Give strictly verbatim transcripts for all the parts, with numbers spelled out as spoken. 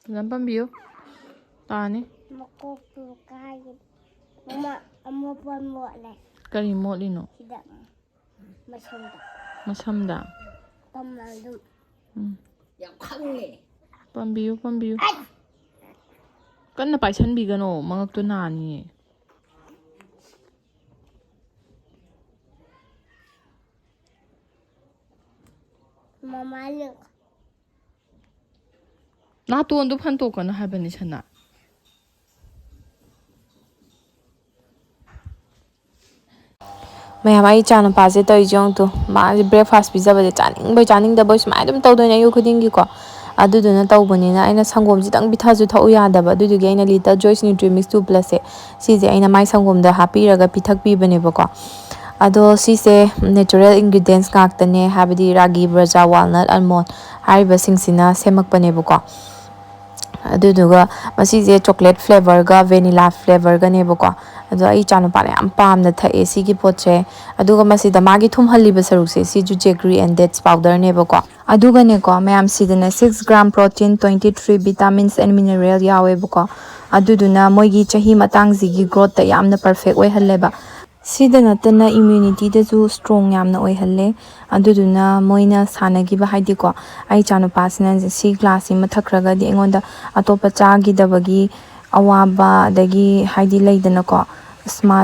ꯐꯖꯅ ꯄꯥꯝꯕꯤꯌꯨ꯫ ꯇꯥꯅꯤ꯫ ꯃꯀꯣꯛꯇꯨ ꯀꯥꯏꯒꯦ꯫ ꯃꯃꯥ, ꯑꯃꯣꯠꯄ ꯃꯣꯠꯂꯦ꯫ ꯀꯔꯤ ꯃꯣꯠꯂꯤꯅꯣ? ꯁꯤꯗ ꯃꯁꯝꯗ꯫ ꯃꯁꯝꯗ? ꯄꯝꯃ ꯑꯗꯨꯝ꯫ ꯎꯝ꯫ ꯌꯥꯝ ꯈꯪꯉꯦ꯫ ꯄꯥꯝꯕꯤꯌꯨ, ꯄꯥꯝꯕꯤꯌꯨ꯫ ꯀꯟꯅ ꯄꯥꯏꯁꯟꯕꯤꯒꯅꯣ, ꯃꯉꯛꯇꯣ ꯅꯥꯅꯤꯌꯦ꯫ ꯃꯃꯥ ꯂꯦꯡ-꯫ ꯅꯥꯇꯣꯟꯗꯣ ꯐꯟꯇꯣꯛꯀꯅꯨ ꯍꯥꯏꯕꯅꯤ, ꯁꯅꯥ꯫ ꯃꯌꯥꯝ, ꯑꯩ ꯏꯆꯥ ꯅꯨꯄꯥꯁꯦ ꯇꯧꯔꯤꯁꯦ ꯌꯦꯡꯉꯨ ꯇꯨ꯫ ꯃꯥꯁꯦ breakfast ꯄꯤꯖꯕꯁꯦ ꯆꯥꯅꯤꯡꯕꯣꯏ ꯆꯥꯅꯤꯡꯗꯕꯣꯏ ꯁꯨꯃꯥꯏꯅ ꯑꯗꯨꯝ ꯇꯧꯗꯣꯏꯅꯦ ꯑꯌꯨꯛ ꯈꯨꯗꯤꯡꯒꯤꯀꯣ꯫ ꯑꯗꯨꯗꯨꯅ ꯇꯧꯕꯅꯤꯅ ꯑꯩꯅ ꯁꯪꯒꯣꯝꯁꯤꯗꯪ ꯄꯤꯊꯛꯑꯁꯨ ꯊꯛꯎ ꯌꯥꯗꯕ꯫ ꯑꯗꯨꯗꯨꯒꯤ ꯑꯩꯅ Little Joyce Nutrimix two plus ꯁꯦ, ꯁꯤꯁꯦ ꯑꯩꯅ ꯃꯥꯏ ꯁꯪꯒꯣꯝꯗ ꯍꯥꯞꯄꯤꯔꯒ ꯄꯤꯊꯛꯄꯤꯕꯅꯦꯕꯀꯣ꯫ ꯑꯗꯣ ꯁꯤꯁꯦ natural ingredients ꯉꯥꯛꯇꯅꯦ, ꯍꯥꯏꯕꯗꯤ ꯔꯥꯒꯤ, ꯕ꯭ꯔꯖꯥ, walnut, almond ꯍꯥꯏꯔꯤꯕꯁꯤꯡꯁꯤꯅ ꯁꯦꯝꯃꯛꯄꯅꯦꯕꯀꯣ꯫ ꯑꯗꯨꯗꯨꯒ ꯃꯁꯤꯁꯦ chocolate flavour ꯒ vanilla flavour ꯒꯅꯦꯕꯀꯣ꯫ ꯑꯗꯣ ꯑꯩ ꯏꯆꯥꯅꯨꯄꯥꯅ ꯌꯥꯝ ꯄꯥꯝꯅ ꯊꯛꯑꯦ ꯁꯤꯒꯤ ꯄꯣꯠꯁꯦ꯫ ꯑꯗꯨꯒ ꯃꯁꯤꯗ ꯃꯥꯒꯤ ꯊꯨꯝꯍꯜꯂꯤꯕ ꯁꯔꯨꯛꯁꯦ, ꯁꯤꯁꯨ jaggery and dates powder ꯅꯦꯕꯀꯣ꯫ ꯑꯗꯨꯒꯅꯦꯀꯣ ꯃꯌꯥꯝ, ꯁꯤꯗꯅ six gram protein, twenty three vitamins and mineral ꯌꯥꯎꯋꯦꯕꯀꯣ꯫ ꯑꯗꯨꯗꯨꯅ ꯃꯣꯏꯒꯤ ꯆꯍꯤ ꯃꯇꯥꯡꯁꯤꯒꯤ growth ꯇ ꯌꯥꯝꯅ perfect ꯑꯣꯏꯍꯜꯂꯦꯕ꯫ ꯁꯤꯗ ꯅꯠꯇꯅ immunity ꯗꯁꯨ strong ꯌꯥꯝꯅ ꯑꯣꯏꯍꯜꯂꯦ꯫ ꯑꯗꯨꯗꯨꯅ ꯃꯣꯏꯅ ꯁꯥꯟꯅꯈꯤꯕ, ꯍꯥꯏꯗꯤꯀꯣ, ꯑꯩ ꯏꯆꯥꯅꯨꯄꯥꯁꯤꯅ ꯁꯤ glass ꯁꯤꯃ ꯊꯛꯈ꯭ꯔꯒꯗꯤ ꯑꯩꯉꯣꯟꯗ ꯑꯇꯣꯞꯄ ꯆꯥꯈꯤꯗꯕꯒꯤ ꯑꯋꯥꯕ, ꯑꯗꯒꯤ ꯍꯥꯏꯗꯤ ꯂꯩꯗꯅꯀꯣ, ꯑꯁ, ꯃꯥ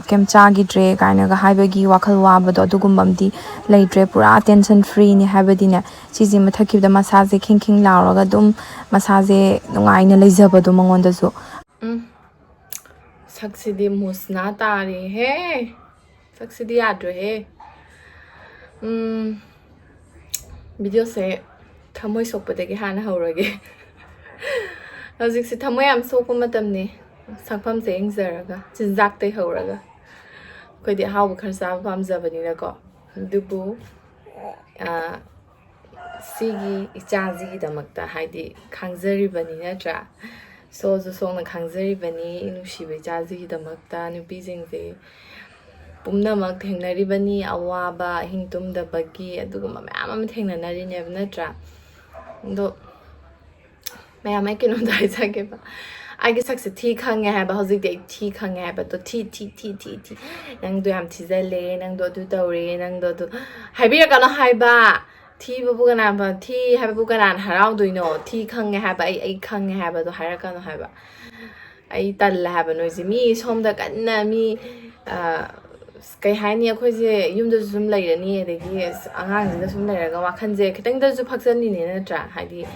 ꯀꯩꯝ ꯆꯥꯈꯤꯗ꯭ꯔꯦ ꯀꯥꯏꯅꯒ ꯍꯥꯏꯕꯒꯤ ꯋꯥꯈꯜ ꯋꯥꯕꯗꯣ, ꯑꯗꯨꯒꯨꯝꯕ ꯑꯃꯗꯤ ꯂꯩꯇ꯭ꯔꯦ꯫ ꯄꯨꯔꯥ tension free ꯅꯦ꯫ ꯍꯥꯏꯕꯗꯤꯅꯦ, ꯁꯤꯁꯤꯃ ꯊꯛꯈꯤꯕꯗ ꯃꯁꯥꯁꯦ ꯈꯤꯡ ꯈꯤꯡ ꯂꯥꯎꯔꯒ ꯑꯗꯨꯝ ꯃꯁꯥꯁꯦ ꯅꯨꯡꯉꯥꯏꯅ ꯂꯩꯖꯕꯗꯣ ꯃꯉꯣꯟꯗꯁꯨ꯫ ꯎꯝ꯫ ꯁꯛꯁꯤꯗꯤ ꯃꯨꯁꯅꯥ ꯇꯥꯔꯦꯍꯦ꯫ ꯁꯛꯁꯤꯗꯤ ꯌꯥꯗ꯭ꯔꯦꯍꯦ꯫ ꯎꯝ꯫ Video ꯁꯦ ꯊꯃꯣꯏ ꯁꯣꯛꯄꯗꯒꯤ ꯍꯥꯟꯅ ꯍꯧꯔꯒꯦ꯫ ꯍꯧꯖꯤꯛꯁꯦ ꯊꯃꯣꯏ ꯌꯥꯝ ꯁꯣꯛꯄ ꯃꯇꯝꯅꯤ꯫ ꯁꯛꯐꯝꯁꯦ ꯌꯦꯡꯖꯔꯒ, ꯆꯤꯟꯖꯥꯛꯇꯩ ꯍꯧꯔꯒ꯫ ꯑꯩꯈꯣꯏꯗꯤ ꯑꯍꯥꯎꯕ ꯈꯔ ꯆꯥꯕ ꯄꯥꯝꯖꯕꯅꯤꯅꯀꯣ꯫ ꯑꯗꯨꯕꯨ, ꯑ, ꯁꯤꯒꯤ ꯏꯆꯥꯁꯤꯒꯤꯗꯃꯛꯇ, ꯍꯥꯏꯗꯤ, ꯈꯥꯡꯖꯔꯤꯕꯅꯤ ꯅꯠꯇ꯭ꯔꯥ? ꯁꯣꯁꯨ ꯁꯣꯛꯅ ꯈꯥꯡꯖꯔꯤꯕꯅꯤ, ꯅꯨꯡꯁꯤꯕ ꯏꯆꯥꯁꯤꯒꯤꯗꯃꯛꯇ꯫ ꯅꯨꯄꯤꯁꯤꯡꯁꯦ ꯄꯨꯝꯅꯃꯛ ꯊꯦꯡꯅꯔꯤꯕꯅꯤ, ꯑꯋꯥꯕ, ꯑꯍꯤꯡ ꯇꯨꯝꯗꯕꯒꯤ, ꯑꯗꯨꯒꯨꯝꯕ ꯃꯌꯥꯝ ꯑꯃ ꯊꯦꯡꯅꯅꯔꯤꯅꯦꯕ ꯅꯠꯇ꯭ꯔꯥ? ꯑꯗꯣ ꯃꯌꯥꯝ, ꯑꯩ ꯀꯩꯅꯣꯝꯇ ꯍꯥꯏꯖꯒꯦꯕ꯫ ꯑꯩꯒꯤ ꯁꯛꯁꯦ ꯊꯤ ꯈꯪꯉꯦ ꯍꯥꯏꯕ, ꯍꯧꯖꯤꯛꯇꯤ ꯑꯩ ꯊꯤ ꯈꯪꯉꯦ ꯍꯥꯏꯕꯗꯣ, ꯊꯤ, ꯊꯤ, ꯊꯤ, ꯊꯤ, ꯊꯤ, "ꯅꯪꯗꯣ ꯌꯥꯝ ꯊꯤꯖꯜꯂꯦ, ꯅꯪꯗꯣ ꯑꯗꯨ ꯇꯧꯔꯦ, ꯅꯪꯗꯣ ꯑꯗꯨ", ꯍꯥꯏꯕꯤꯔꯛꯀꯅꯣ ꯍꯥꯏꯕ꯫ ꯊꯤꯕꯕꯨ ꯀꯅꯥ ꯐ-, ꯊꯤ ꯍꯥꯏꯕꯕꯨ ꯀꯅꯥꯅ ꯍꯔꯥꯎꯗꯣꯏꯅꯣ? ꯊꯤ ꯈꯪꯉꯦ ꯍꯥꯏꯕ, ꯑꯩ, ꯑꯩ ꯈꯪꯉꯦ ꯍꯥꯏꯕꯗꯣ ꯍꯥꯏꯔꯛꯀꯅꯣ ꯍꯥꯏꯕ꯫ ꯑꯩ ꯇꯜꯂꯦ ꯍꯥꯏꯕ ꯅꯣꯏꯁꯦ꯫ ꯃꯤ ꯁꯣꯝꯗ ꯀꯟꯅ ꯃꯤ, ꯑ, ꯀꯩ ꯍꯥꯏꯅꯤ, ꯑꯩꯈꯣꯏꯁꯦ ꯌꯨꯝꯗꯁꯨ ꯁꯨꯝ ꯂꯩꯔꯅꯤ, ꯑꯗꯒꯤ ꯑꯁ, ꯑꯉꯥꯡꯁꯤꯗ ꯁꯨꯝ ꯂꯩꯔꯒ ꯋꯥꯈꯜꯁꯦ ꯈꯤꯇꯪꯗꯁꯨ ꯐꯛꯆꯟꯅꯤꯡꯉꯦ, ꯅꯠꯇ꯭ꯔꯥ? ꯍꯥꯏꯗꯤ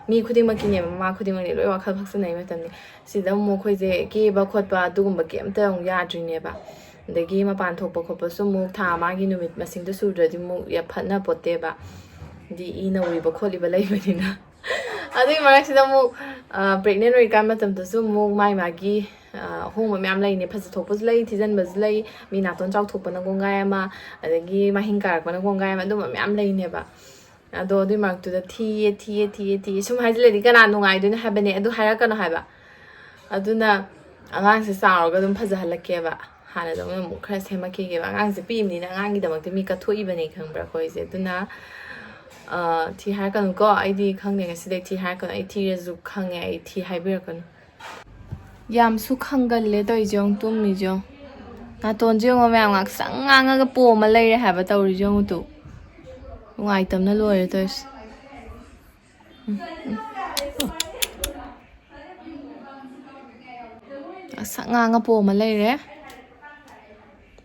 ꯃꯤ ꯈꯨꯗꯤꯡꯃꯛꯀꯤꯅꯦꯕ, ꯃꯃꯥ ꯈꯨꯗꯤꯡꯃꯛꯅꯤ ꯂꯣꯏ ꯋꯥꯈꯜ ꯐꯛꯆꯟꯅꯩ ꯃꯇꯝꯅꯤ꯫ ꯁꯤꯗ ꯑꯃꯨꯛ ꯑꯩꯈꯣꯏꯁꯦ ꯀꯦꯕ ꯈꯣꯠꯄ ꯑꯗꯨꯒꯨꯝꯕ ꯀꯩꯝꯇ ꯑꯃꯨꯛ ꯌꯥꯗ꯭ꯔꯤꯅꯦꯕ꯫ ꯑꯗꯒꯤ ꯃꯄꯥꯟ ꯊꯣꯛꯄ ꯈꯣꯠꯄꯁꯨ ꯑꯃꯨꯛ ꯊꯥ ꯑꯃꯒꯤ ꯅꯨꯃꯤꯠ ꯃꯁꯤꯡꯗꯣ ꯁꯨꯗ꯭ꯔꯗꯤ ꯑꯃꯨꯛ ꯌꯥ-, ꯐꯠꯅ ꯄꯣꯠꯇꯦꯕ꯫ ꯍꯥꯏꯗꯤ ꯏ ꯅꯧꯔꯤꯕ ꯈꯣꯠꯂꯤꯕ ꯂꯩꯕꯅꯤꯅ꯫ ꯑꯗꯨꯒꯤ ꯃꯔꯛꯁꯤꯗ ꯑꯃꯨꯛ, ꯑ, pregnant ꯑꯣꯏꯔꯤꯀꯥꯟ ꯃꯇꯝꯗꯁꯨ ꯑꯃꯨꯛ ꯃꯥꯏ ꯃꯥꯒꯤ, ꯑ, ꯑꯍꯣꯡꯕ ꯃꯌꯥꯝ ꯂꯩꯅꯦ꯫ ꯐꯖꯊꯣꯛꯄꯁꯨ ꯂꯩ, ꯊꯤꯖꯟꯕꯁꯨ ꯂꯩ, ꯃꯤ ꯅꯥꯇꯣꯟ ꯆꯥꯎꯊꯣꯛꯄꯅ ꯀꯣꯡꯒꯥꯏ ꯑꯃ, ꯑꯗꯒꯤ ꯃꯍꯤꯡ ꯀꯥꯔꯛꯄꯅ ꯀꯣꯡꯒꯥꯏ ꯑꯃ, ꯑꯗꯨꯝꯕ ꯃꯌꯥꯝ ꯂꯩꯅꯦꯕ꯫ ꯑꯗꯣ ꯑꯗꯨꯏ ꯃꯔꯛꯇꯨꯗ ꯊꯤꯌꯦ, ꯊꯤꯌꯦ, ꯊꯤꯌꯦ, ꯊꯤꯌꯦ ꯁꯨꯝ ꯍꯥꯏꯖꯤꯜꯂꯗꯤ ꯀꯅꯥ ꯅꯨꯡꯉꯥꯏꯗꯣꯏꯅꯣ ꯍꯥꯏꯕꯅꯦ? ꯑꯗꯨ ꯍꯥꯏꯔꯛꯀꯅꯣ ꯍꯥꯏꯕ꯫ ꯑꯗꯨꯅ ꯑꯉꯥꯡꯁꯦ ꯆꯥꯎꯔꯒ ꯑꯗꯨꯝ ꯐꯖꯍꯜꯂꯛꯀꯦꯕ꯫ ꯍꯥꯟꯅꯗꯧꯅ ꯑꯃꯨꯛ ꯈꯔ ꯁꯦꯝꯃꯛꯈꯤꯒꯦꯕ꯫ ꯑꯉꯥꯡꯁꯦ ꯄꯤꯛꯏꯕꯅꯤꯅ ꯑꯉꯥꯡꯒꯤꯗꯃꯛꯇ ꯃꯤ ꯀꯠꯊꯣꯛꯏꯕꯅꯦ, ꯈꯪꯕ꯭ꯔꯥ, ꯑꯩꯈꯣꯏꯁꯦ? ꯑꯗꯨꯅ, ꯑ, ꯊꯤ ꯍꯥꯏꯔꯛꯀꯅꯨꯀꯣ꯫ ꯑꯩꯗꯤ ꯈꯪꯗꯦ, ꯉꯁꯤꯗꯩ ꯊꯤ ꯍꯥꯏꯔꯛꯀꯅꯨ꯫ ꯑꯩ ꯊꯤꯔꯁꯨ ꯈꯪꯉꯦ, ꯑꯩ ꯊꯤ ꯍꯥꯏꯕꯤꯔꯛꯀꯅꯨ꯫ ꯌꯥꯝꯁꯨ ꯈꯪꯒꯜꯂꯦ ꯇꯧꯔꯤꯁꯦ ꯌꯦꯡꯉꯨ, ꯇꯨꯝꯃꯤꯁꯦ ꯌꯦꯡꯉꯨ꯫ ꯅꯥꯇꯣꯟꯁꯦ ꯌꯦꯡꯉꯣ ꯃꯌꯥꯝ, ꯉꯥꯛꯁꯪ ꯉꯥꯡꯉꯒ ꯄꯣꯝꯃ ꯂꯩꯔꯦ ꯍꯥꯏꯕ ꯇꯧꯔꯤꯁꯦ ꯌꯦꯡꯉꯨ ꯇꯨ꯫ ꯅꯨꯡꯉꯥꯏꯇꯕꯅ ꯂꯣꯏꯔꯦ ꯇꯧꯔꯤꯁꯦ꯫ ꯎꯝ, ꯎꯝ, ꯎꯝ꯫ ꯉꯥꯛꯁꯪ ꯉꯥꯡꯉ ꯄꯣꯝꯃ ꯂꯩꯔꯦ꯫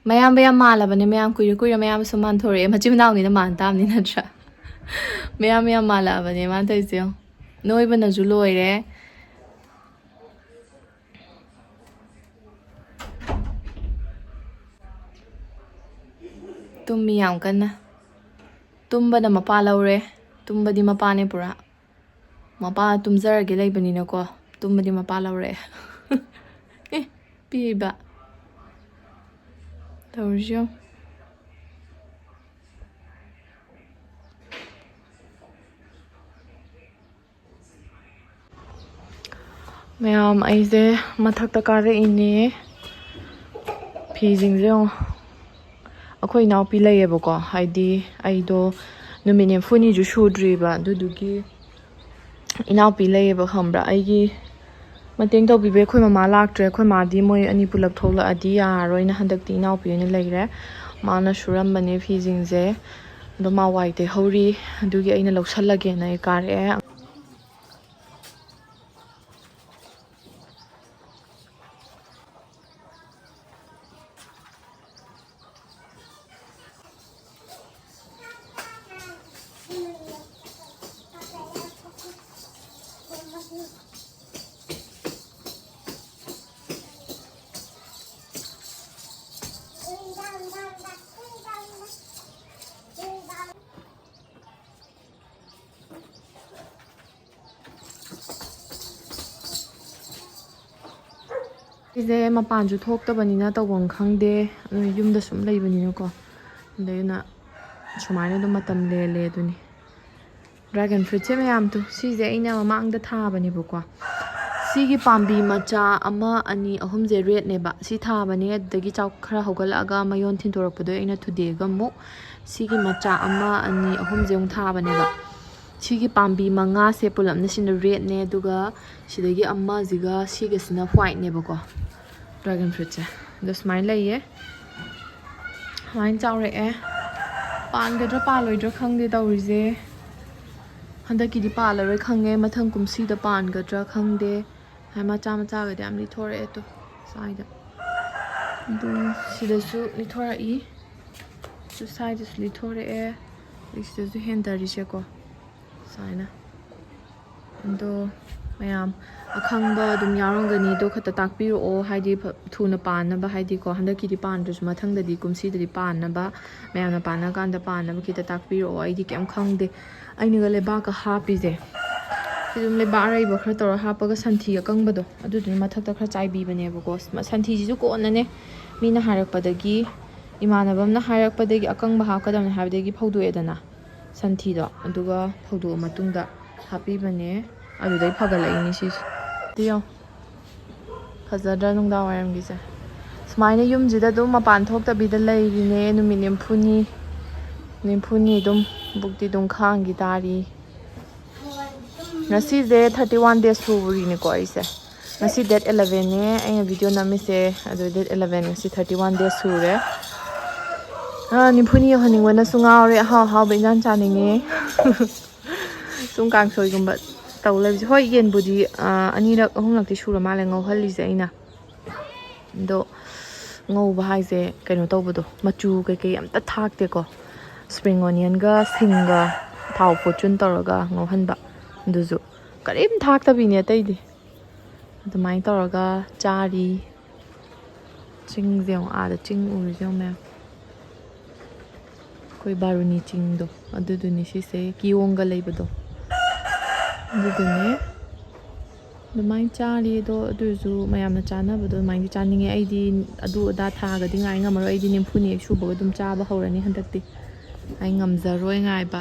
ꯃꯌꯥꯝꯕ ꯌꯥꯝ ꯃꯥꯜꯂꯕꯅꯦ ꯃꯌꯥꯝ, ꯀꯨꯏꯔ ꯀꯨꯏꯔ ꯃꯌꯥꯝꯕ ꯁꯨꯝ ꯃꯥꯟꯊꯣꯔꯛꯑꯦ꯫ ꯃꯆꯤꯟ ꯃꯅꯥꯎꯅꯤꯅ ꯃꯥꯟ ꯇꯥꯕꯅꯤ ꯅꯠꯇ꯭ꯔꯥ? ꯃꯌꯥꯝ ꯌꯥꯝ ꯃꯥꯜꯂꯛꯑꯕꯅꯦ ꯃꯥꯅ ꯇꯧꯔꯤꯁꯦ ꯌꯦꯡꯉꯣ꯫ ꯅꯣꯏꯕꯅꯁꯨ ꯂꯣꯏꯔꯦ꯫ ꯇꯨꯝꯃꯤ ꯌꯥꯝ ꯀꯟꯅ꯫ ꯇꯨꯝꯕꯅ ꯃꯄꯥ ꯂꯧꯔꯦ꯫ ꯇꯨꯝꯕꯗꯤ ꯃꯄꯥꯅꯦ ꯄꯨꯔꯥ꯫ ꯃꯄꯥ ꯇꯨꯝꯖꯔꯒꯦ ꯂꯩꯕꯅꯤꯅꯀꯣ, ꯇꯨꯝꯕꯗꯤ ꯃꯄꯥ ꯂꯧꯔꯦ꯫ ꯑꯦ, ꯄꯤꯕ꯫ ꯇꯧꯔꯤꯁꯤ ꯌꯦꯡꯉꯨ꯫ ꯃꯌꯥꯝ, ꯑꯩꯁꯦ ꯃꯊꯛꯇ ꯀꯥꯔꯛꯏꯅꯦ꯫ ꯐꯤꯁꯤꯡꯁꯦ ꯌꯦꯡꯉꯣ꯫ ꯑꯩꯈꯣꯏ ꯏꯅꯥꯎꯄꯤ ꯂꯩꯌꯦꯕꯀꯣ, ꯍꯥꯏꯗꯤ ꯑꯩꯗꯣ ꯅꯨꯃꯤꯠ ꯅꯤꯐꯨꯅꯤꯁꯨ ꯁꯨꯗ꯭ꯔꯤꯕ, ꯑꯗꯨꯗꯨꯒꯤ ꯏꯅꯥꯎꯄꯤ ꯂꯩꯌꯦꯕ, ꯈꯪꯕ꯭ꯔꯥ? ꯑꯩꯒꯤ ꯃꯇꯦꯡ ꯇꯧꯕꯤꯕ ꯑꯩꯈꯣꯏ ꯃꯃꯥ ꯂꯥꯛꯇ꯭ꯔꯦ꯫ ꯑꯩꯈꯣꯏ ꯃꯥꯗꯤ ꯃꯣꯏ ꯑꯅꯤ ꯄꯨꯂꯞ ꯊꯣꯛꯂꯛꯑꯗꯤ ꯌꯥꯔꯔꯣꯏꯅ ꯍꯟꯗꯛꯇꯤ ꯏꯅꯥꯎꯄꯤ ꯑꯣꯏꯅ ꯂꯩꯔꯦ꯫ ꯃꯥꯅ ꯁꯨꯔꯝꯕꯅꯦ ꯐꯤꯁꯤꯡꯁꯦ, ꯑꯗꯣ ꯃꯥ ꯋꯥꯏ ꯇꯩꯍꯧꯔꯤ꯫ ꯑꯗꯨꯒꯤ ꯑꯩꯅ ꯂꯧꯁꯜꯂꯒꯦꯅ ꯑꯩ ꯀꯥꯔꯛꯑꯦ꯫ ꯁꯤꯁꯦ ꯃꯄꯥꯟꯁꯨ ꯊꯣꯛꯇꯕꯅꯤꯅ ꯇꯧꯐꯝ ꯈꯪꯗꯦ, ꯑꯗꯨꯅ ꯌꯨꯝꯗ ꯁꯨꯝ ꯂꯩꯕꯅꯤꯅꯀꯣ꯫ ꯑꯗꯨꯅ ꯁꯨꯃꯥꯏꯅ ꯑꯗꯨꯝ ꯃꯇꯝ ꯂꯦꯜꯂꯦ ꯑꯗꯨꯅꯤ꯫ ꯗ꯭ꯔꯥꯒꯟ ꯐ꯭ꯔꯨꯏꯠꯁꯦ ꯃꯌꯥꯝꯗꯣ, ꯁꯤꯁꯦ ꯑꯩꯅ ꯃꯃꯥꯡꯗ ꯊꯥꯕꯅꯦꯕꯀꯣ꯫ ꯁꯤꯒꯤ ꯄꯥꯝꯕꯤ ꯃꯆꯥ ꯑꯃ, ꯑꯅꯤ, ꯑꯍꯨꯝꯁꯦ ꯔꯦꯠꯅꯦꯕ꯫ ꯁꯤ ꯊꯥꯕꯅꯦ, ꯑꯗꯨꯗꯒꯤ ꯆꯥꯎ-, ꯈꯔ ꯍꯧꯒꯠꯂꯛꯑꯒ ꯃꯌꯣꯟ ꯊꯤꯟꯗꯣꯔꯛꯄꯗꯣ ꯑꯩꯅ ꯊꯨꯗꯦꯛꯑꯒ ꯑꯃꯨꯛ ꯁꯤꯒꯤ ꯃꯆꯥ ꯑꯃ, ꯑꯅꯤ, ꯑꯍꯨꯝꯁꯦ ꯑꯃꯨꯛ ꯊꯥꯕꯅꯦꯕ꯫ ꯁꯤꯒꯤ ꯄꯥꯝꯕꯤ ꯃꯉꯥꯁꯦ ꯄꯨꯂꯞꯅ ꯁꯤꯅ ꯔꯦꯠꯅꯦ, ꯑꯗꯨꯒ ꯁꯤꯗꯒꯤ ꯑꯃꯁꯤꯒ ꯁꯤꯒꯁꯤꯅ ꯋꯥꯏꯠꯅꯦꯕꯀꯣ꯫ ꯗ꯭ꯔꯥꯒꯟ ꯐ꯭ꯔꯨꯏꯠꯁꯦ ꯑꯗꯣ ꯁꯨꯃꯥꯏꯅ ꯂꯩꯌꯦ꯫ ꯁꯨꯃꯥꯏꯅ ꯆꯥꯎꯔꯛꯑꯦ꯫ ꯄꯥꯟꯒꯗ꯭ꯔꯥ ꯄꯥꯜꯂꯣꯏꯗ꯭ꯔꯥ ꯈꯪꯗꯦ ꯇꯧꯔꯤꯁꯦ꯫ ꯍꯟꯗꯛꯀꯤꯗꯤ ꯄꯥꯜꯂꯔꯣꯏ ꯈꯪꯉꯦ, ꯃꯊꯪ ꯀꯨꯝꯁꯤꯗ ꯄꯥꯟꯒꯗ꯭ꯔꯥ ꯈꯪꯗꯦ꯫ ꯍꯥꯏ, ꯃꯆꯥ ꯃꯆꯥꯒꯗꯤ ꯌꯥꯝ ꯂꯤꯊꯣꯔꯛꯑꯦ ꯇꯨ ꯁ꯭ꯋꯥꯏꯗ꯫ ꯑꯗꯨ ꯁꯤꯗꯁꯨ ꯂꯤꯊꯣꯔꯛꯏ꯫ ꯁꯤ ꯁ꯭ꯋꯥꯏꯗꯁꯨ ꯂꯤꯊꯣꯔꯛꯑꯦ꯫ ꯑꯗꯩ ꯁꯤꯗꯁꯨ ꯍꯦꯟꯊꯔꯤꯁꯦꯀꯣ꯫ ꯁꯨꯃꯥꯏꯅ꯫ ꯑꯗꯣ ꯃꯌꯥꯝ ꯑꯈꯪꯕ ꯑꯗꯨꯝ ꯌꯥꯎꯔꯝꯒꯅꯤ, ꯑꯗꯣ ꯈꯛꯇ ꯇꯥꯛꯄꯤꯔꯛꯑꯣ, ꯍꯥꯏꯗꯤ ꯐ-, ꯊꯨꯅ ꯄꯥꯟꯅꯕ, ꯍꯥꯏꯗꯤꯀꯣ, ꯍꯟꯗꯛꯀꯤꯗꯤ ꯄꯥꯟꯗ꯭ꯔꯁꯨ ꯃꯊꯪꯗꯗꯤ, ꯀꯨꯝꯁꯤꯗꯗꯤ ꯄꯥꯟꯅꯕ, ꯃꯌꯥꯝꯅ ꯄꯥꯟꯅ ꯀꯥꯟꯗ ꯄꯥꯟꯅꯕ ꯈꯤꯇ ꯇꯥꯛꯄꯤꯔꯛꯑꯣ꯫ ꯑꯩꯗꯤ ꯀꯩꯝ ꯈꯪꯗꯦ꯫ ꯑꯩꯅꯒ ꯂꯩꯕꯥꯛꯀ ꯍꯥꯞꯄꯤꯁꯦ, ꯁꯤ ꯑꯗꯨꯝ ꯂꯩꯕꯥꯛ ꯑꯔꯩꯕ ꯈꯔ ꯇꯧꯔ ꯍꯥꯞꯄꯒ ꯁꯟꯊꯤ ꯑꯀꯪꯕꯗꯣ ꯑꯗꯨꯗꯨꯅ ꯃꯊꯛꯇ ꯈꯔ ꯆꯥꯏꯕꯤꯕꯅꯦꯕꯀꯣ꯫ ꯁꯟꯊꯤꯁꯤꯁꯨ ꯀꯣꯟꯅꯅꯦ, ꯃꯤꯅ ꯍꯥꯏꯔꯛꯄꯗꯒꯤ, ꯏꯃꯥꯟꯅꯕ ꯑꯃꯅ ꯍꯥꯏꯔꯛꯄꯗꯒꯤ ꯑꯀꯪꯕ ꯍꯥꯞꯀꯗꯕꯅꯤ ꯍꯥꯏꯕꯗꯒꯤ ꯐꯧꯗꯣꯛꯑꯦꯗꯅ ꯁꯟꯊꯤꯗꯣ, ꯑꯗꯨꯒ ꯐꯧꯗꯣꯛꯑ ꯃꯇꯨꯡꯗ ꯍꯥꯞꯄꯤꯕꯅꯦ꯫ ꯑꯗꯨꯗꯩ ꯐꯒꯠꯂꯛꯏꯅꯤ ꯁꯤꯁꯦ꯫ ꯑꯗꯨ ꯌꯦꯡꯉꯣ꯫ ꯐꯖꯗ꯭ꯔꯥ ꯅꯨꯡꯗꯥꯡ ꯋꯥꯏꯔꯝꯒꯤꯁꯦ? ꯁꯨꯃꯥꯏꯅ ꯌꯨꯝꯁꯤꯗ ꯑꯗꯨꯝ ꯃꯄꯥꯟ ꯊꯣꯛꯇꯕꯤꯗ ꯂꯩꯔꯤꯅꯦ ꯅꯨꯃꯤꯠ ꯅꯤꯝꯐꯨꯅꯤ꯫ ꯅꯤꯝꯐꯨꯅꯤ ꯑꯗꯨꯝ ꯕꯨꯛꯇꯤ ꯑꯗꯨꯝ ꯈꯥꯡꯈꯤ ꯇꯥꯔꯤ꯫ ꯉꯁꯤꯁꯦ ꯊꯥꯔꯇꯤ ꯋꯥꯟ ꯗꯦꯖ ꯁꯨꯔꯤꯅꯤꯀꯣ ꯑꯩꯁꯦ꯫ ꯉꯁꯤ ꯗꯦꯠ ꯑꯦꯂꯚꯦꯟꯅꯦ ꯑꯩꯅ ꯚꯤꯗꯤꯑꯣ ꯅꯝꯃꯤꯁꯦ꯫ ꯑꯗꯨ ꯗꯦꯠ ꯑꯦꯂꯚꯦꯟ, ꯉꯁꯤ ꯊꯥꯔꯇꯤ ꯋꯥꯟ ꯗꯦꯖ ꯁꯨꯔꯦ꯫ ꯑꯥ, ꯅꯤꯝꯐꯨꯅꯤ ꯌꯧꯍꯟꯅꯤꯡꯕꯅꯁꯨ ꯉꯥꯎꯔꯦ꯫ ꯑꯍꯥꯎ ꯑꯍꯥꯎꯕ ꯏꯟꯖꯥꯡ ꯆꯥꯅꯤꯡꯉꯦ꯫ ꯁꯨꯝ ꯀꯥꯡꯁꯣꯏꯒꯨꯝꯕ ꯇꯧ ꯂꯩꯕꯁꯦ꯫ ꯍꯣꯏ, ꯌꯦꯟꯕꯨꯗꯤ, ꯑꯥ, ꯑꯅꯤꯔꯛ ꯑꯍꯨꯝꯂꯛꯇꯤ ꯁꯨꯔ ꯃꯥꯜꯂꯦ ꯉꯧꯍꯜꯂꯤꯁꯦ ꯑꯩꯅ꯫ ꯑꯗꯣ ꯉꯧꯕ ꯍꯥꯏꯁꯦ ꯀꯩꯅꯣ ꯇꯧꯕꯗꯣ, ꯃꯆꯨ ꯀꯩꯀꯩ ꯑꯝꯇ ꯊꯥꯛꯇꯦꯀꯣ꯫ ꯁ꯭ꯄ꯭ꯔꯤꯡ ꯑꯣꯅꯤꯌꯟꯒ ꯁꯤꯡꯒ ꯊꯥꯎ ꯐꯣꯔꯆꯨꯟ ꯇꯧꯔꯒ ꯉꯧꯍꯟꯕ꯫ ꯑꯗꯨꯁꯨ ꯀꯔꯤꯝ ꯊꯥꯛꯇꯕꯤꯅꯦ ꯑꯇꯩꯗꯤ꯫ ꯑꯗꯨꯃꯥꯏꯅ ꯇꯧꯔꯒ ꯆꯥꯔꯤ꯫ ꯆꯤꯡꯁꯦ ꯌꯦꯡꯉꯣ, ꯑꯥꯗ ꯆꯤꯡ ꯎꯔꯤꯁꯦ ꯌꯦꯡꯉꯣ ꯃꯌꯥꯝ꯫ ꯑꯩꯈꯣꯏ ꯕꯥꯔꯨꯅꯤ ꯆꯤꯡꯗꯣ ꯑꯗꯨꯗꯨꯅꯤ ꯁꯤꯁꯦ, ꯀꯤꯌꯣꯡꯒ ꯂꯩꯕꯗꯣ ꯑꯗꯨꯗꯨꯅꯦ꯫ ꯑꯗꯨꯃꯥꯏꯅ ꯆꯥꯔꯤ꯫ ꯑꯗꯣ ꯑꯗꯨꯁꯨ ꯃꯌꯥꯝꯅ ꯆꯥꯅꯕꯗꯣ ꯑꯗꯨꯃꯥꯏꯅꯗꯤ ꯆꯥꯅꯤꯡꯉꯦ꯫ ꯑꯩꯗꯤ ꯑꯗꯨ ꯑꯗꯥ ꯊꯥꯒꯗꯤ ꯉꯥꯏ ꯉꯝꯃꯔꯣꯏ꯫ ꯑꯩꯗꯤ ꯅꯤꯝꯐꯨꯅꯤ ꯍꯦꯛ ꯁꯨꯕꯒ ꯑꯗꯨꯝ ꯆꯥꯕ ꯍꯧꯔꯅꯤ ꯍꯟꯗꯛꯇꯤ꯫ ꯑꯩ ꯉꯝꯖꯔꯣꯏ ꯉꯥꯏꯕ꯫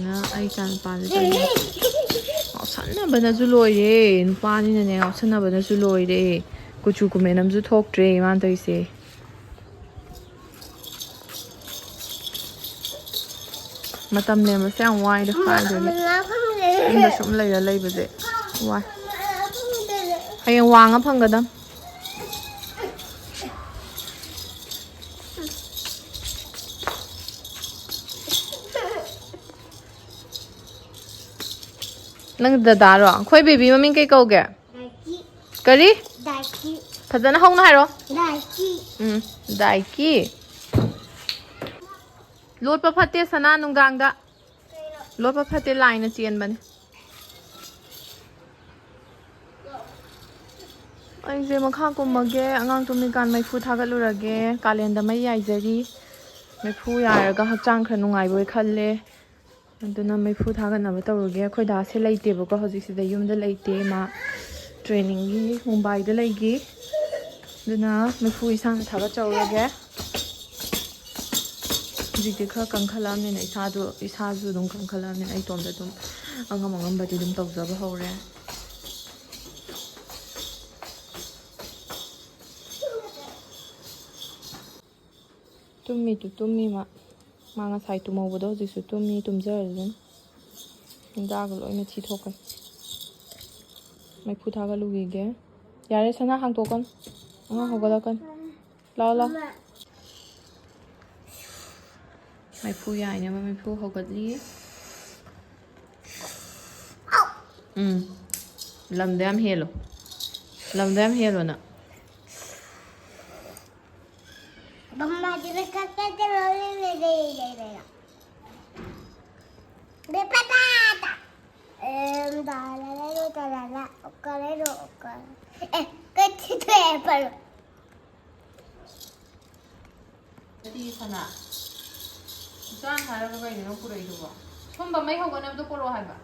ꯅ ꯑꯩ ꯏꯆꯥꯅꯨꯄꯥꯁꯦ ꯇꯧꯔꯤꯁꯦ꯫ ꯉꯥꯎꯁꯟꯅꯕꯅꯁꯨ ꯂꯣꯏꯔꯦ꯫ ꯅꯨꯄꯥꯅꯤꯅꯅꯦ, ꯉꯥꯎꯁꯟꯅꯕꯅꯁꯨ ꯂꯣꯏꯔꯦ꯫ ꯀꯨꯆꯨ ꯀꯨꯃꯦꯟ ꯑꯃꯁꯨ ꯊꯣꯛꯇ꯭ꯔꯦ ꯃꯥꯅ ꯇꯧꯔꯤꯁꯦ꯫ ꯃꯇꯝ ꯂꯦꯟꯕꯁꯦ ꯌꯥꯝ ꯋꯥꯏꯗ ꯀꯥꯏꯗꯒꯤ꯫ ꯌꯨꯝꯗ ꯁꯨꯝ ꯂꯩꯔ ꯂꯩꯕꯁꯦ ꯋꯥꯏ꯫ ꯍꯌꯦꯡ ꯋꯥꯡꯉ ꯐꯪꯒꯗꯝ꯫ ꯅꯪ ꯗꯗꯥꯔꯣ? ꯑꯩꯈꯣꯏ ꯕꯦꯕꯤ ꯃꯃꯤꯡ ꯀꯩ ꯀꯧꯒꯦ? ꯗꯥꯏꯀꯤ꯫ ꯀꯔꯤ? ꯗꯥꯏꯀꯤ꯫ ꯐꯖꯅ ꯍꯧꯅ ꯍꯥꯏꯔꯣ꯫ ꯗꯥꯏꯀꯤ꯫ ꯎꯝ, ꯗꯥꯏꯀꯤ꯫ ꯂꯣꯠꯄ ꯐꯠꯇꯦ ꯁꯅꯥ ꯅꯨꯡꯗꯥꯡꯗ꯫ ꯀꯩꯅꯣ? ꯂꯣꯠꯄ ꯐꯠꯇꯦ, ꯂꯥꯏꯅ ꯆꯦꯟꯕꯅꯦ꯫ ꯑꯩꯁꯦ ꯃꯈꯥ ꯀꯨꯝꯃꯒꯦ, ꯑꯉꯥꯡ ꯇꯨꯝꯃꯤꯀꯥꯟ ꯃꯩꯐꯨ ꯊꯥꯒꯠꯂꯨꯔꯒꯦ꯫ ꯀꯥꯂꯦꯟꯗ ꯃꯩ ꯌꯥꯏꯖꯔꯤ꯫ ꯃꯩꯐꯨ ꯌꯥꯏꯔꯒ ꯍꯛꯆꯥꯡ ꯈꯔ ꯅꯨꯡꯉꯥꯏꯕꯣꯏ ꯈꯜꯂꯦ꯫ ꯑꯗꯨꯅ ꯃꯩꯐꯨ ꯊꯥꯒꯠꯅꯕ ꯇꯧꯔꯨꯒꯦ꯫ ꯑꯩꯈꯣꯏ ꯗꯥꯁꯦ ꯂꯩꯇꯦꯕꯀꯣ, ꯍꯧꯖꯤꯛꯁꯤꯗ ꯌꯨꯝꯗ ꯂꯩꯇꯦ, ꯃꯥ ꯇ꯭ꯔꯦꯅꯤꯡꯒꯤ ꯃꯨꯝꯕꯥꯏꯗ ꯂꯩꯈꯤ꯫ ꯑꯗꯨꯅ ꯃꯩꯐꯨ ꯏꯁꯥꯅ ꯊꯥꯒꯠꯆꯧꯔꯒꯦ꯫ ꯍꯧꯖꯤꯛꯇꯤ ꯈꯔ ꯀꯟꯈꯠꯂꯛꯑꯕꯅꯤꯅ ꯏꯁꯥꯗꯣ, ꯏꯁꯥꯁꯨ ꯑꯗꯨꯝ ꯀꯟꯈꯠꯂꯛꯑꯕꯅꯤꯅ ꯑꯩ ꯏꯇꯣꯝꯗ ꯑꯗꯨꯝ ꯑꯉꯝ ꯑꯉꯝꯕꯗꯤ ꯑꯗꯨꯝ ꯇꯧꯖꯕ ꯍꯧꯔꯦ꯫ ꯇꯨꯝꯃꯤꯗꯨ ꯇꯨꯝꯃꯤ ꯃꯥ꯫ ꯃꯥ ꯉꯁꯥꯏ ꯇꯨꯝꯍꯧꯕꯗꯣ ꯍꯧꯖꯤꯛꯁꯨ ꯇꯨꯝꯃꯤ, ꯇꯨꯝꯖꯔꯖꯅꯤ꯫ ꯅꯨꯡꯗꯥꯒ ꯂꯣꯏꯅ ꯊꯤꯊꯣꯛꯀꯅꯤ꯫ ꯃꯩꯐꯨ ꯊꯥꯒꯠꯂꯨꯈꯤꯒꯦ꯫ ꯌꯥꯔꯦ, ꯁꯅꯥ, ꯍꯥꯡꯇꯣꯛꯀꯅꯨ꯫ ꯑꯉꯥꯡ ꯍꯧꯒꯠꯂꯛꯀꯅꯤ꯫ ꯂꯥꯎ, ꯂꯥꯎ꯫ ꯃꯩꯐꯨ ꯌꯥꯏꯅꯕ ꯃꯩꯐꯨ ꯍꯧꯒꯠꯂꯤ꯫ ꯎꯝ꯫ ꯂꯝꯗꯣ ꯌꯥꯝ ꯍꯦꯜꯂꯣ꯫ ꯂꯝꯗꯣ ꯌꯥꯝ ꯍꯦꯜꯂꯣ ꯅꯪ꯫ ꯃꯃꯥꯗꯤ ꯃꯁꯛ ꯇꯠꯇꯅ ꯂꯩꯔꯦ, ꯂꯩꯔꯦ, ꯂꯩꯔꯦ꯫ ꯕꯦꯄꯥꯇꯥꯇꯥ꯫ ꯑꯦꯝ, ꯗꯥ, ꯂꯥ, ꯂꯥ, ꯂꯣ, ꯇꯥ, ꯂꯥ, ꯂꯥ, ꯑꯣ, ꯀꯥ, ꯂꯥ, ꯂꯣ, ꯑꯣ, ꯀꯥ, ꯂꯥ꯫ ꯑꯦ, ꯀꯩ ꯊꯤꯗꯣꯛꯑꯦ, ꯄꯥꯔꯣ꯫ ꯅꯠꯇꯤꯌꯦ ꯁꯅꯥ꯫ ꯏꯆꯥꯅ ꯍꯥꯏꯔꯒ ꯀꯩꯅꯣ ꯅꯪ ꯄꯨꯔꯛꯏꯗꯨꯕꯣ? ꯁꯨꯝꯕ ꯃꯩ ꯍꯧꯒꯠꯅꯕꯗꯣ ꯄꯨꯔꯛꯑꯣ ꯍꯥꯏꯕ꯫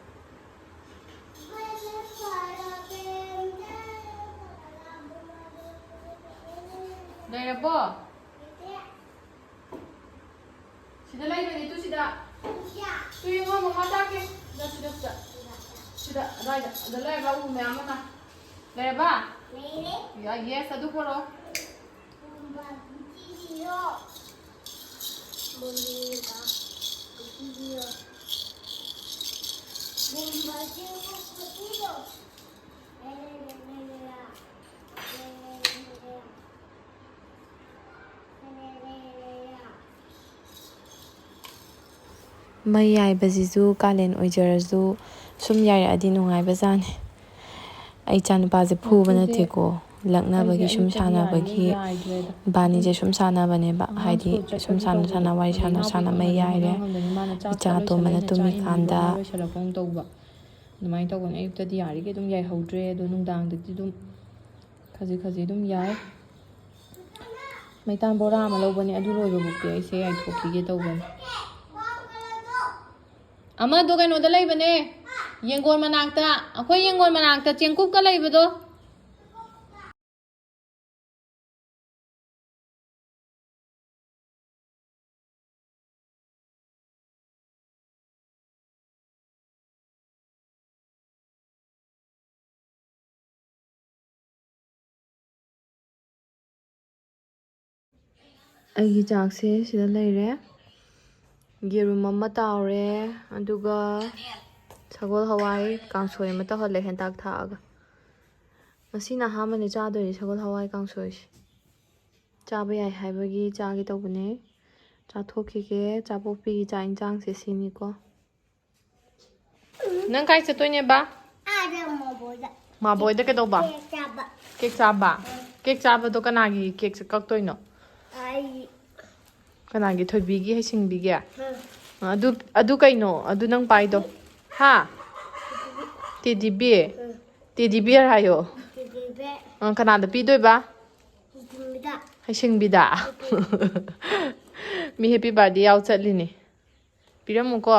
ꯂꯩꯔꯕꯣ? ꯁꯤꯗ ꯂꯩꯕꯅꯤ, ꯇꯨ ꯁꯤꯗ꯫ ꯇꯨ ꯌꯦꯡꯉꯣ, ꯃꯃꯥ ꯇꯥꯛꯀꯦ꯫ ꯁꯤꯗ, ꯁꯤꯗ, ꯁꯤꯗ꯫ ꯁꯤꯗ, ꯑꯗꯥꯏꯗ꯫ ꯑꯗ ꯂꯩꯔꯕ ꯎ ꯃꯌꯥꯝ ꯑꯃ꯫ ꯂꯩꯔꯕ? ꯂꯩꯔꯦ꯫ ꯌꯥ-, ꯌꯦꯁ, ꯑꯗꯨ ꯄꯨꯔꯛꯑꯣ꯫ ꯕꯨꯝꯕ ꯕꯨꯝꯕꯤꯔꯣ꯫ ꯕꯨꯝꯕꯤꯔꯣ꯫ ꯕꯨꯝꯕꯤꯔꯣ꯫ ꯕꯨꯝꯕꯁꯦ ꯕꯨꯝꯕꯤꯔꯣ꯫ ꯂꯩꯔꯦ, ꯂꯩꯔꯦ, ꯂꯩꯔꯦ꯫ ꯂꯩꯔꯦ, ꯂꯩꯔꯦ, ꯂꯩꯔꯦ꯫ ꯃꯩ ꯌꯥꯏꯕꯁꯤꯁꯨ ꯀꯥꯂꯦꯟ ꯑꯣꯏꯖꯔꯁꯨ ꯁꯨꯝ ꯌꯥꯏꯔꯛꯑꯗꯤ ꯅꯨꯡꯉꯥꯏꯕꯖꯥꯠꯅꯤ꯫ ꯑꯩ ꯏꯆꯥꯅꯨꯄꯥꯁꯦ ꯐꯨꯕ ꯃꯩꯐꯨꯁꯦ ꯅꯠꯇꯦꯀꯣ, ꯂꯛꯅꯕꯒꯤ ꯑꯩꯁꯦ ꯁꯨꯝ ꯑꯌꯨꯛꯇꯗꯤ ꯁꯥꯟꯅꯕꯒꯤ ꯌꯥꯏꯗ꯭ꯔꯦꯗ꯫ ꯏꯕꯥꯅꯤꯁꯦ ꯁꯨꯝ ꯁꯥꯟꯅꯕꯅꯦꯕ꯫ ꯑꯉꯥꯡ ꯍꯥꯏꯗꯤ ꯁ꯭ꯀꯨꯜ ꯁꯨꯝ ꯆꯠꯈ꯭ꯔꯦ ꯁꯥꯟꯅ ꯇꯧꯕꯗꯣ꯫ ꯁꯥꯟꯅ ꯋꯥꯔꯤ ꯑꯗꯩ ꯁꯥꯟꯅ ꯏꯅꯥꯎꯄꯤ ꯁꯥꯟꯅ ꯃꯩ ꯇꯣꯝꯕꯗꯨꯅ ꯌꯥꯏꯔꯦ꯫ ꯍꯣꯠꯅ ꯉꯝꯗꯅ ꯃꯥꯅ ꯆꯥꯛ ꯏꯆꯥ ꯆꯥꯛ ꯑꯇꯣꯝꯕꯅ ꯂꯣꯏꯁꯜꯂꯦꯅ ꯆꯥꯛ ꯇꯨꯝꯃꯤꯀꯥꯟꯗ ꯏꯟꯕꯤꯕꯗꯨꯅ ꯂꯣꯏꯁꯜꯂꯛꯄ ꯑꯃꯨꯛ ꯇꯧꯕ꯫ ꯑꯗꯨꯃꯥꯏꯅ ꯇꯧꯕꯅꯦ꯫ ꯑꯌꯨꯛꯇꯗꯤ ꯌꯥꯔꯤꯈꯩ ꯑꯗꯨꯝ ꯌꯥꯏꯍꯧꯗ꯭ꯔꯦ, ꯑꯗꯣ ꯅꯨꯡꯗꯥꯡꯗꯗꯤ ꯑꯗꯨꯝ ꯈꯖꯤꯛ ꯈꯖꯤꯛ ꯑꯗꯨꯝ ꯌꯥꯏ꯫ ꯃꯩꯇꯥꯟ ꯕꯣꯔꯥ ꯑꯃ ꯂꯧꯕꯅꯦ, ꯑꯗꯨ ꯂꯣꯏꯕꯕꯨꯛꯇꯤ ꯑꯩꯁꯦ ꯌꯥꯏꯊꯣꯛꯈꯤꯒꯦ ꯇꯧꯕꯅꯦ꯫ ꯑꯃꯗꯣ ꯀꯩꯅꯣꯗ ꯂꯩꯕꯅꯦ, ꯌꯦꯡꯒꯣꯟ ꯃꯅꯥꯛꯇ, ꯑꯩꯈꯣꯏ ꯌꯦꯡꯒꯣꯟ ꯃꯅꯥꯛꯇ ꯆꯦꯡꯀꯨꯞꯀ ꯂꯩꯕꯗꯣ꯫ ꯑꯩꯒꯤ ꯆꯥꯛꯁꯦ ꯁꯤꯗ ꯂꯩꯔꯦ꯫ ꯌꯦꯔꯨꯝ ꯑꯃ ꯇꯥꯎꯔꯦ, ꯑꯗꯨꯒ ꯁꯒꯣꯜ ꯍꯋꯥꯏ ꯀꯥꯡꯁꯣꯏ ꯑꯃ ꯇꯧꯍꯜꯂꯦ ꯍꯦꯟꯇꯥꯛ ꯊꯥꯛꯑꯒ꯫ ꯉꯁꯤꯅ ꯑꯍꯥꯟꯕꯅꯦ ꯆꯥꯗꯣꯏꯁꯦ ꯁꯒꯣꯜ ꯍꯋꯥꯏ ꯀꯥꯡꯁꯣꯏꯁꯦ꯫ ꯆꯥꯕ ꯌꯥꯏ ꯍꯥꯏꯕꯒꯤ ꯆꯥꯒꯦ ꯇꯧꯕꯅꯦ꯫ ꯆꯥꯊꯣꯛꯈꯤꯒꯦ꯫ ꯆꯥꯕꯣꯛꯄꯤꯒꯤ ꯆꯥꯛ ꯏꯟꯁꯥꯡꯁꯦ ꯁꯤꯅꯤꯀꯣ꯫ ꯅꯪ ꯀꯥꯏ ꯆꯠꯇꯣꯏꯅꯦꯕ? ꯑꯥꯗ ꯃꯕꯣꯏꯗ ꯃꯥꯕꯣꯏꯗ ꯀꯩꯗꯧꯕ? ꯀꯦꯛ ꯆꯥꯕ꯫ ꯀꯦꯛ ꯆꯥꯕ? ꯀꯦꯛ ꯆꯥꯕꯗꯣ ꯀꯅꯥꯒꯤ ꯀꯦꯛꯁꯦ ꯀꯛꯇꯣꯏꯅꯣ? ꯑꯩ ꯀꯅꯥꯒꯤ? ꯊꯣꯏꯕꯤꯒꯤ, ꯍꯩꯁꯤꯡꯕꯤꯒꯤ? ꯎꯝ, ꯑꯗꯨ, ꯑꯗꯨ ꯀꯩꯅꯣ? ꯑꯗꯨ ꯅꯪ ꯄꯥꯏꯗꯣ? ꯍꯥ? Teddy beer? ꯎꯝ, ꯇꯦꯗꯤ ꯕꯤꯌꯔ ꯍꯥꯏꯌꯣ꯫ ꯇꯦꯗꯤ ꯕꯤꯌꯔ ꯑ, ꯀꯅꯥꯗ ꯄꯤꯗꯣꯏꯕ? ꯍꯩꯁꯤꯡꯕꯤꯗ꯫ ꯍꯩꯁꯤꯡꯕꯤꯗ? ꯃꯤ ꯍꯦꯄꯤ ꯕꯥꯔꯗꯦ ꯌꯥꯎ ꯆꯠꯂꯤꯅꯦ꯫ ꯄꯤꯔꯝꯃꯨꯀꯣ꯫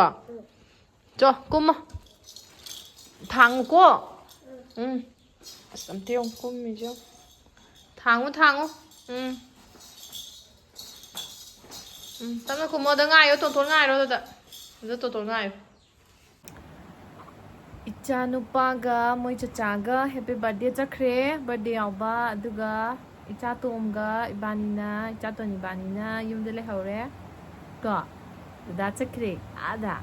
ꯆꯣ, ꯀꯨꯝꯃꯣ꯫ ꯊꯥꯡꯉꯨꯀꯣ꯫ ꯎꯝ꯫ ꯑꯁ, ꯑꯝꯇ ꯌꯦꯡꯉꯨ ꯀꯨꯝꯃꯤꯁꯦ ꯌꯦꯡꯉꯨ꯫ ꯊꯥꯡꯉꯨ, ꯊꯥꯡꯉꯨ꯫ ꯎꯝ꯫ ꯎꯝ, ꯇꯞꯅ ꯀꯨꯝꯃꯣ꯫ ꯑꯗ ꯉꯥꯏꯌꯣ, ꯇꯣꯟꯇꯣꯟ ꯉꯥꯏꯔꯣ ꯑꯗꯨꯗ꯫ ꯑꯗꯨ ꯇꯣꯟꯇꯣꯟ ꯉꯥꯏꯌꯣ꯫ ꯏꯆꯥ ꯅꯨꯄꯥꯒ ꯃꯣꯏ ꯆꯆꯥꯒ ꯍꯦꯄꯤ ꯕꯥꯔꯗꯦ ꯆꯠꯈ꯭ꯔꯦ, ꯕꯥꯔꯗꯦ ꯌꯥꯎꯕ꯫ ꯑꯗꯨꯒ ꯏꯆꯥ ꯇꯣꯝꯒ ꯏꯕꯥꯅꯤꯅ, ꯏꯆꯥ ꯇꯣꯝ ꯏꯕꯥꯅꯤꯅ ꯌꯨꯝꯗ ꯂꯩꯍꯧꯔꯦ꯫ ꯀꯣ, ꯗꯗꯥ ꯆꯠꯈ꯭ꯔꯦ ꯑꯥꯗ꯫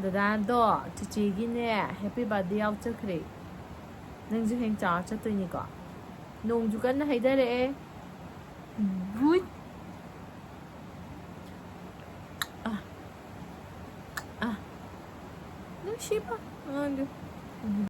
ꯗꯗꯥꯗꯣ ꯆꯤꯆꯦꯒꯤꯅꯦ ꯍꯦꯄꯤ ꯕꯥꯔꯗꯦ ꯌꯥꯎ ꯆꯠꯈ꯭ꯔꯦ꯫ ꯅꯪꯁꯨ ꯍꯌꯦꯡ ꯆꯥꯎꯔ ꯆꯠꯇꯣꯏꯅꯤꯀꯣ꯫ ꯅꯣꯡꯁꯨ ꯀꯟꯅ ꯍꯩꯊꯔꯛꯑꯦ꯫ ꯕꯨꯠ꯫ ꯑ꯫ ꯑ꯫ ꯅꯨꯡꯁꯤꯕ ꯑꯉꯥꯡꯗꯣ꯫